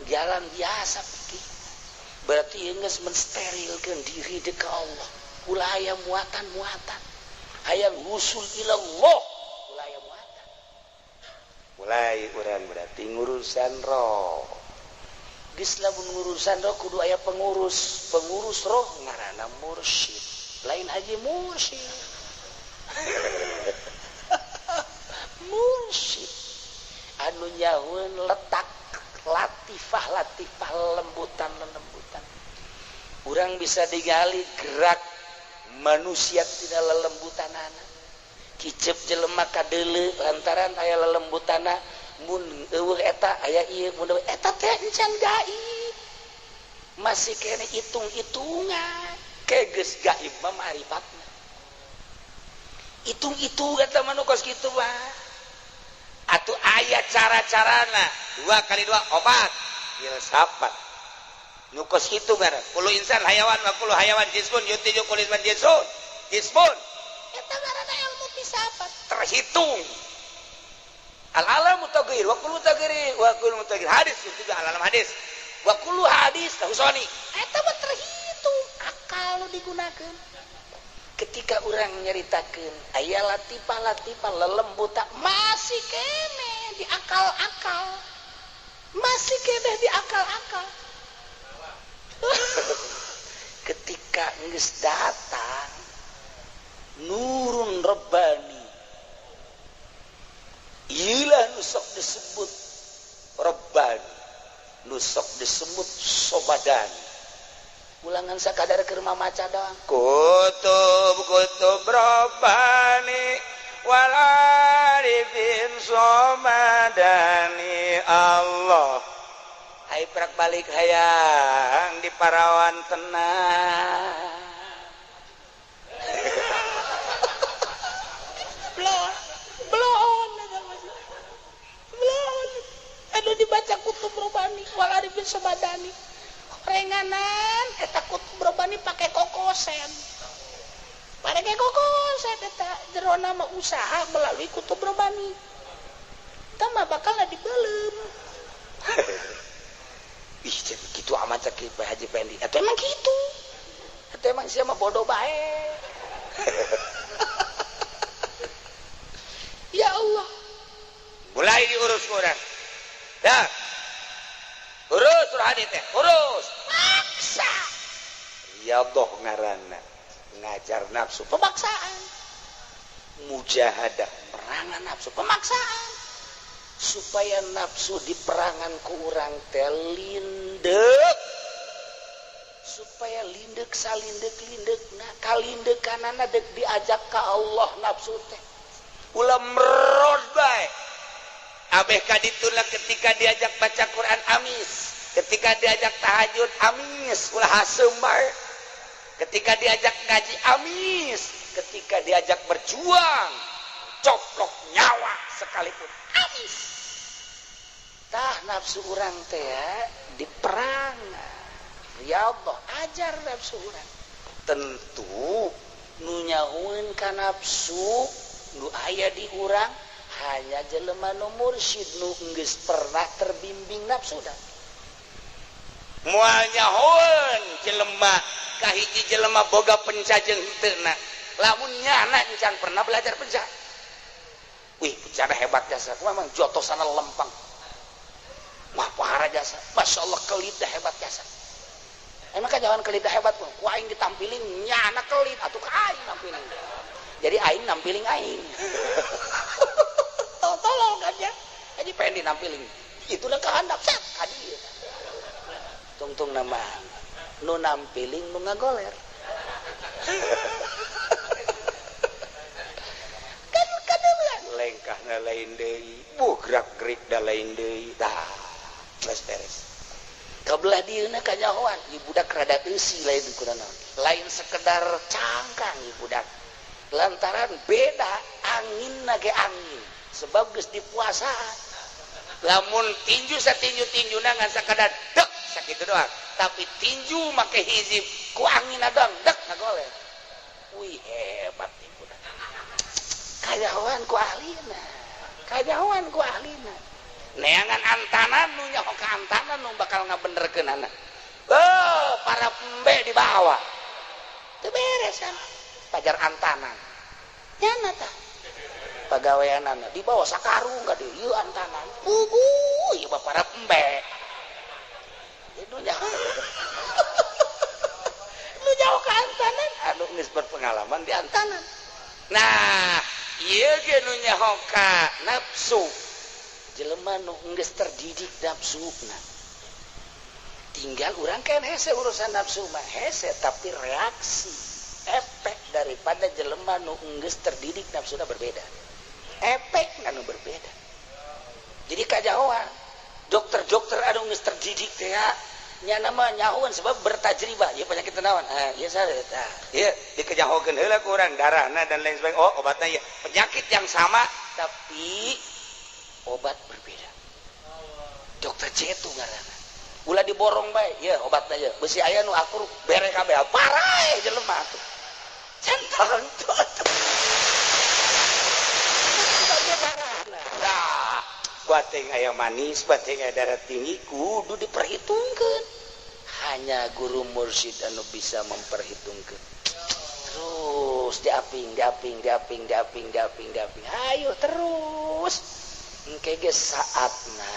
Jalan biasa fikih. Berarti ieu geus mensterilkeun diri deuk ka Allah. Ulah aya muatan-muatan. Hayang husul ilallah, ulah aya muatan. Mulai urang berarti ngurusan roh. Geus lamun ngurusan roh kudu aya pengurus. Pengurus roh ngaranna mursyid. Lain haji mursyid. Mursyid anu nyahueun letak latifah-latifah lembutan-lembutan. Urang bisa digali gerak manusia tina lelembutanana. Kicep jelema kadeuleu lantaran aya lelembutana, mun eueuh eta aya ieu, mun eueuh eta teh encan gaib. Masih kene hitung-hitungan. Ke geus gaib mah marifatna. Hitung-hitung eta mah nu kos kitu mah. Atuh aya cara-carana 2 kali 2 4 filsafat. Nu kos kitu ngaran. Kullu insan hayawan wa kullu hayawan jismun yuntiju kullu insan jismun. Jismun. Eta ngaranna ilmu filsafat. Terhitung. Al alamu taghyir wa kullu taghyir wa kullu mutaghyir hadis yuntiju al alam hadis. Wa kullu hadis husoni. Eta mah terhitung akal nu digunakeun. Ketika orang nyeritakeun aya latifah-latifah lelembutan masih kene di akal-akal. Masih kene di akal-akal. Ketika geus datang nurun rabbani, ieulah nu sok disebut rabbani, nu sok disebut sobadani. Ulangan sakadar keur mamaca doang. Kutub kutub rabbani wal arifin somadani Allah. Hai prak balik hayang di parawan tenang. Belon, belon, belon. Aduh dibaca kutub rabbani wal arifin somadani. Renganan eta kutub rabbani pake kokosen. Pake kokosen eta jerona mah usaha melalui kutub rabbani. Eta mah bakal dibeuleum. Ih, jadi gitu amat cek Pak Haji Pendi. Atau emang gitu. Atau emang sia mah bodoh bae. Ya Allah. Mulai diurus urang. Dah. Urus rohani teh, urus. Paksa. Riyadhah ngaranna. Ngajar nafsu pemaksaan. Mujahadah perangan nafsu pemaksaan. Supaya nafsu diperangan ku urang teh lindek. Supaya lindek salindek-lindekna, kalindekanana dek diajak ka Allah nafsu teh. Ulah merod bae. Abeh kaditulah ketika diajak baca Quran amis, ketika diajak tahajud amis, ulah haseum bae. Ketika diajak ngaji amis, ketika diajak berjuang coplok nyawa sekalipun amis. Tah nafsu urang teh diperang. Ya Allah, ajar nafsu urang. Tentu nu nyahueun ka nafsu nu aya di urang hanya jelema nu mursyid nu geus pernah terbimbing nafsu dah. Moal nyahoeun jelema kahiji jelema boga penca jeung henteuna. Lamun nyana encan pernah belajar penca. Wih, pencana hebat jasa. Memang jotosana lempang. Wah, pahara jasa. Masya Allah, kelita hebat jasa. Emang kan jangan kelita hebat pun. Ku aing ditampilin nyana kelit atuh ka aing nampilin. Jadi aing nampiling aing. Tolong kan ya. Jadi pengen dinampilin. Itulah kehandap set ka dieu. Tungtung nama nu nampiling nu ngagoler. Kan kadeuleuan lengkahna lain deui, buh gerak-gerik da lain deui. Tah, geus beres. Kabelah dieuna kanyahoan, ieu budak rada eusi lain kunaon. Lain sekedar cangkang ieu budak. Lantaran beda angin ge angin sebab geus dipuasaan. Lamun tinju satinju-tinjuna ngan sakadar dek sakitu doang, tapi tinju make hizib ku angin doang dek ngagoleh. Wih, hebat ibu. Kajahoan ku ahlina, kajahoan ku ahlina. Neangan antanan nu nyaho ka antanan nu bakal ngabenerkeunana. Oh, para embe dibawa. Teu beres kan? Pajar antanan. Nyana tah. Pagaweanana dibawa sakarung ka dieu ieu antanan. Puguh ieu mah para embe. Ieu nyaho. Nu nyaho ka antanan anu geus berpengalaman di antanan. Nah, ieu ge nu nyaho ka nafsu. Jelema nu geus terdidik nafsuna. Tinggal urang kan hese urusan nafsu mah hese, tapi reaksi efek daripada jelema nu geus terdidik nafsuna berbeda. Efek anu berbeda. Jadi kajahoan dokter-dokter anu geus terdidik teh nya nama nyahoan sebab bertajribah ieu penyakit naon. Ah, ieu sare tah. Ieu dikejahokeun heula ku urang darahna dan lain sebagainya. Oh, obatna ieu. Penyakit yang sama tapi obat berbeda. Dokter Cetu ngaranna. Ulah diborong bae, ieu obatna ieu. Besi aya nu akur bere kabeh. Paraeh jelema atuh. Centang tuh. Nah, bating aya manis, bating aya darah tinggi kudu diperhitungkeun. Hanya guru mursyid anu bisa memperhitungkeun. Terus diaping, diaping, diaping, diaping, diaping, diaping. Ayo terus. Engke ge saatna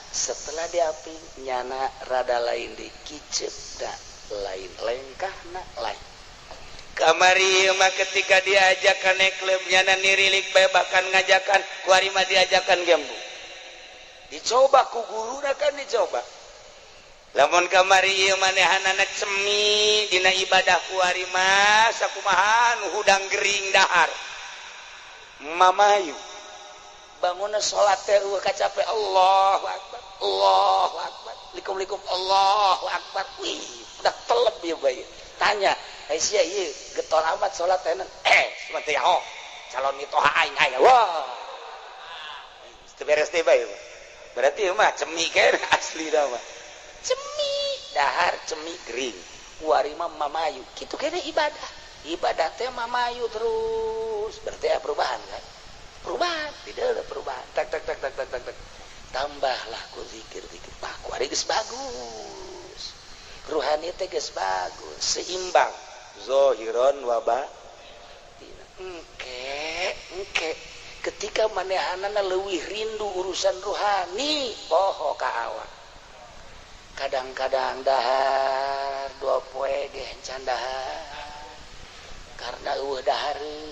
setelah diaping nyana rada lain di kicep da lain lengkahna lain. Kamari mah ketika diajakan klub nyana nirilik bae bahkan ngajakan kuari mah diajakan gembu. Dicoba ku guruna kan dicoba. Lamun kamari ieu manehanana cemi dina ibadah kuari mah sakumaha nu hudang gering dahar. Mamayu bangunna salat teh eueuh kacape Allahu akbar, Allahu akbar, likum-likum Allahu akbar. Wih, udah telep ieu bae. Tanya, "Eh sia ieu getol amat salat teh?" Cuma teh oh, calon mitoha aing aya. Wah. Teu beres teh bae. Berarti mah cemi kan asli dah mah. Cemi dahar cemi gering. Kuari mah mamayu. Kitu kene ibadah. Ibadah teh mamayu terus. Berarti ya perubahan kan? Perubahan, tidak ada perubahan. Tak tak tak tak tak tak tak. Tambahlah ku zikir zikir. Bah, kuari geus bagus. Ruhani teh geus bagus, seimbang. Zohiron wa batin. Engke, engke. Ketika manehanana leuwih rindu urusan ruhani, poho ka awak. Kadang-kadang dahar dua poe ge encan dahar. Karena eueuh dahareun.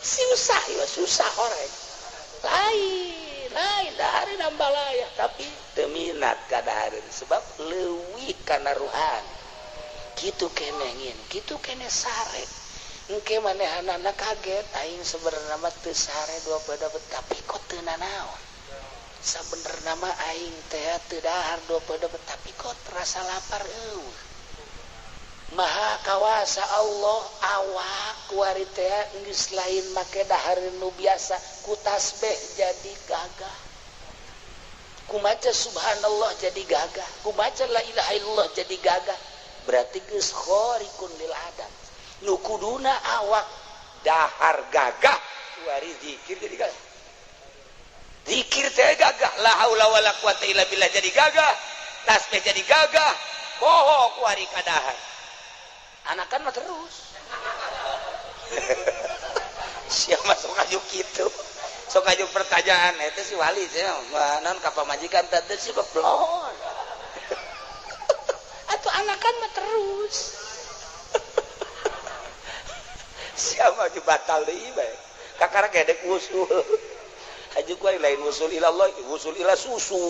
Susah ya, susah orang. Lain, lain dahareun ambalaya, tapi teu minat ka dahareun sebab leuwih kana ruhani. Kitu keneh ngin, kitu keneh sare. Engke manehanana kaget aing sebenarna mah teu sare dua poe dapet tapi kok teu nanaon. Sabenerna mah aing teh teu dahar dua poe dapet tapi kok terasa lapar eueuh. Maha kawasa Allah awak kuari teh geus lain make dahareun nu biasa ku tasbih jadi gagah. Ku maca subhanallah jadi gagah, ku maca la ilaha illallah jadi gagah. Berarti geus khariqun lil adat. Nu kuduna awak dahar gagah kuari zikir jadi gagah. Zikir teh gagah, la haula wala quwata illa billah jadi gagah, tasbih jadi gagah, poho kuari kadahar. Anakan mah terus. Siapa sok aju kitu? Sok aju pertanyaan eta si wali teh naon ka pamajikan teh si beblon. Atuh anakan mah terus. Siapa aju batal deui bae. Kakara gedek usul. Aju ku lain usul ila Allah, usul ila susu.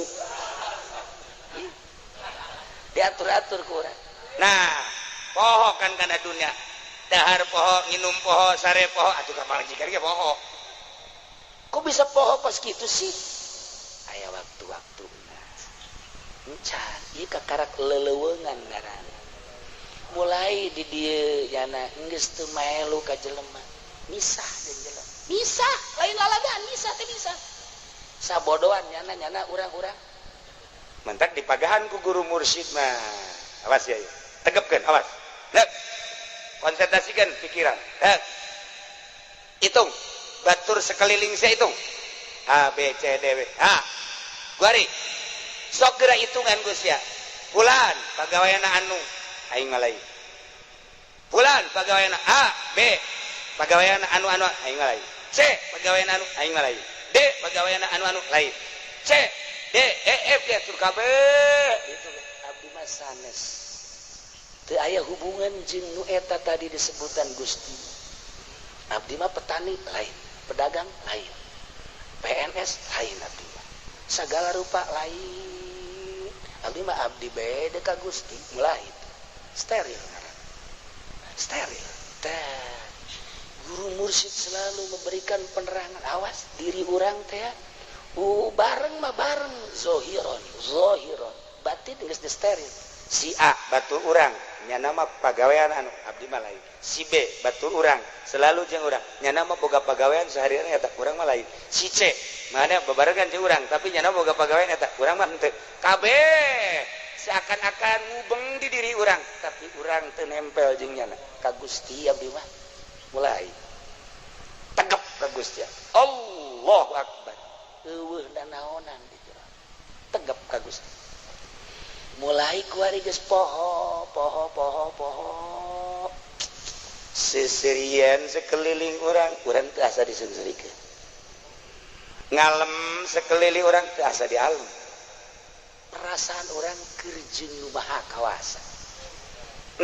Diatur-atur ku urang. Nah, poho kan kana dunia. Dahar poho, nginum poho, sare poho, atuh ka pamajikan ge poho. Kok bisa poho pas gitu sih? Aya waktu-waktuna. Encan, ieu kakarak leleuweungan ngaranna. Mulai di dieu nyana geus teu melu ka jelema, misah jeung jelema, misah, lain lalagaan, misah teh misah sabodoan nyana, nyana urang-urang. Mantak dipagahan ku guru mursyid mah, awas ya, ya. Tegapkan, awas. Lek. Konsentrasikan pikiran. Lek. Hitung batur sekeliling saya, hitung A B C D W H. Guari sok geura hitungan, Gus, ya. Fulan pagaweana anu, aing mah lain. Fulan pagaweana A, B pagaweana anu anu, aing mah lain. C pagaweana anu, aing mah lain. D pagaweana anu anu, lain. C D E F G tur kabeh itu abdi mah sanes, teu aya hubungan jeung nu eta tadi disebutan Gusti. Abdi mah petani lain, pedagang lain, PNS lain, abdi mah segala rupa lain. Abdi mah abdi beda ka Gusti. Mulai itu steril, steril teh. Guru mursyid selalu memberikan penerangan, awas diri urang teh. Bareng mah bareng zohiron zohiron, batin geus steril. Si A batur urang, nyana mah pagawean anu, abdi mah lain. Si B batur urang, selalu jeung urang, nyana mah boga pagawean seharian eta, urang mah lain. Si C mana bebarengan jeung urang, tapi nyana boga pagawean eta, urang mah henteu. Kabeh seakan-akan ngubeng di diri urang, tapi urang teu nempel jeung nyana. Ka Gusti abdi mah. Mulai tegep ka Gusti, Allahu Akbar. Eueuh nanaonan di jero, tegep ka Gusti. Mulai kuari geus poho poho poho poho. Seserian sekeliling urang, urang teu asa diseungseurikeun. Ngalem sekeliling urang, teu asa dialem. Perasaan urang keur jeung nu maha kawasa.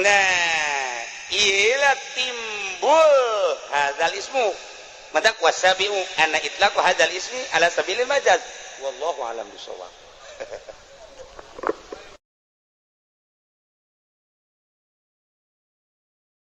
Nah, iyalah timbul hadzal ismu. Maka wasabiu anna itlaqu hadzal ismi ala sabilil majaz, wallahu alam bisawab.